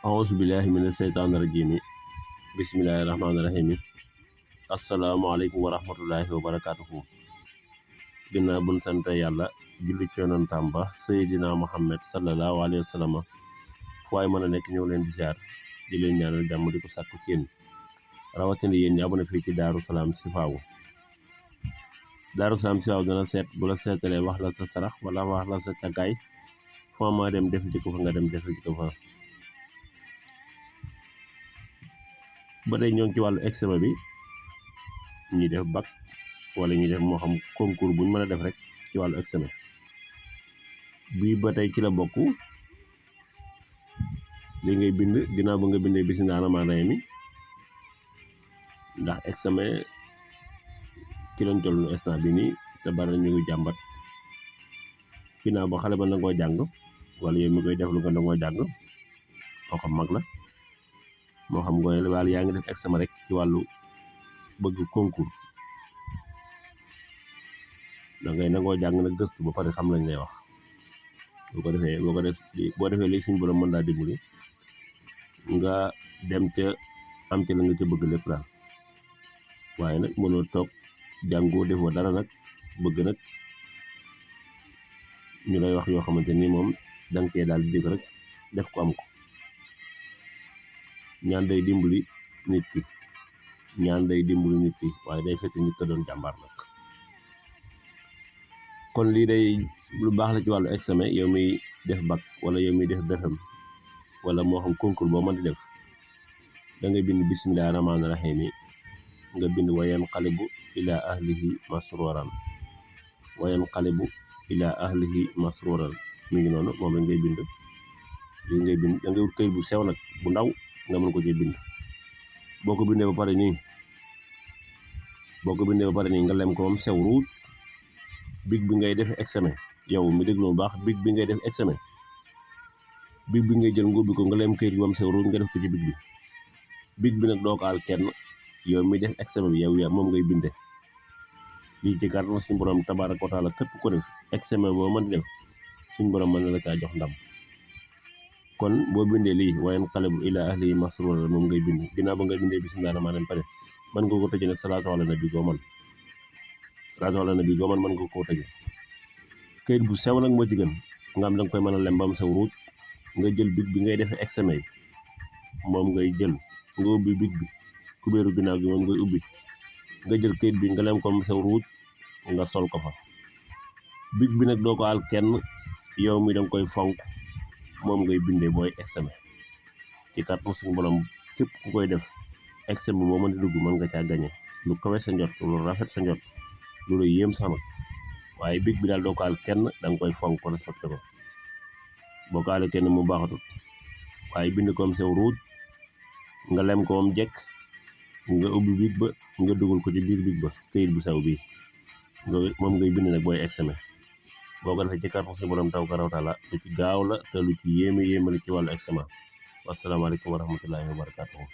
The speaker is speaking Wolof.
أعوذ بالله من الشيطان الرجيم بسم الله الرحمن الرحيم asalaamaaleykum wa rahmatullahi wa barakaatuhu ginnaaw buñ sant yàlla julli ci yonentam ba Seydina Muhammad sallallahu alayhi wa sallam fu waay mën a nekk ñëw leen di ziar di leen ñaanal jàmm di ko sàkku ci yéen rawatina yéen ñi abonné fii ci Daaru Salaam Chifaou. Daaru Salaam Chifaou dana seet bu la seetalee wax la sa sarax wala wax la sa càggaay foo ma dem def ci ko fa nga dem def ci ko fa. ba tey ñoo ngi ci wàllu examen bi ñi def bac wala ñi def moo xam concours buñ mën a def rek ci wàllu examen bii ba tey ci la bokk. li ngay bind ginnaaw ba nga bindee bismillaahi rahmaani rahiim ndax examen ci lañ toll nu instant bi nii te bari na ñu ngi jàmbat ginnaaw ba xale ba nangoo jàng wala yow mi koy def lu nga nangoo jàng moo xam mag la moo xam ngooy la wala yaa ngi def examen rek ci wàllu bëgg concours da ngay nangoo jàng nag gëstu ba pare xam lañ lay wax boo defee li suñ borom mën daa dimbali nga dem ca am ca la nga ca bëgg lépp daal waaye nag mënoo toog jàngoo defoo dara nag bëgg nag ñu lay wax yoo xamante ni moom danga cee daal di rek def ko am ko. ñaan day dimbali nit ki waaye day fekk nit ko doon jàmbaar nag. kon lii day lu baax la ci wàllu examen yow miy def bac wala yow miy def BFEM wala moo xam concours boo mën di def da ngay bind bismillaahi rahmaani rahiim nga bind wayanqalibu ilaa ahlihi masruuran mi ngi noonu moom la ngay bind lii ngay bind da ngay wut këyit bu sew nag bu ndaw nga mën ko ci bind. boo ko bindee ba pare nii nga lem ko moom sew ruuj big bi ngay def examen yow mi déglu bu baax big bi ngay def examen big bi ngay jël nga ubbi ko nga lem këyit bi moom sew ruuj nga def ko ci big bi nag doo ko aal kenn yow mi def examen bi yow yaa moom ngay binde lii ci kàttan suñu borom tabaaraka wa taala képp ko def examen boo mën di def suñu borom mën na la caa jox ndam. kon boo bindee lii wayanqalibu ilaa ahlihi masruuran moom ngay bind ginnaaw ba nga bindee bismillaahi rahmaani rahiim pare mën nga ko tëjee nag salaatu ala nabi goo mën mën nga koo tëjee këyit bu sew nag moo ci gën nga am da nga koy mën a lem ba mu sew ruuj nga jël big bi ngay defee examen yi moom ngay jël nga ubbi big bi kubéeru ginnaaw gi moom ngay ubbi nga jël këyit bi nga lem ko mu sew ruuj nga sol ko fa. big bi nag doo ko aal kenn yow mi danga koy fonk moom ngay bindee booy examen ci kàttan suñu borom képp ku koy def examen boo mën di dugg mën nga caa gañe lu kawe sa njot lu rafet sa njot lu la yéem sax nag waaye big bi daal doo ko aal kenn da nga koy fonk respecté ko boo ko aale kenn mu baaxatut waaye bind ko am sew ruuj nga lem ko moom jekk nga ubbi big ba nga dugal ko ci biir big ba këyit bu sew bii moom ngay bind nag booy examen boo ko defee ci kàttan suñu borom taw ka rawtaala lu ci gaaw la te lu ci yéeme la ci wàllu examen wasalaamaaleykum wa rahmatullahi wa barakaatuhu.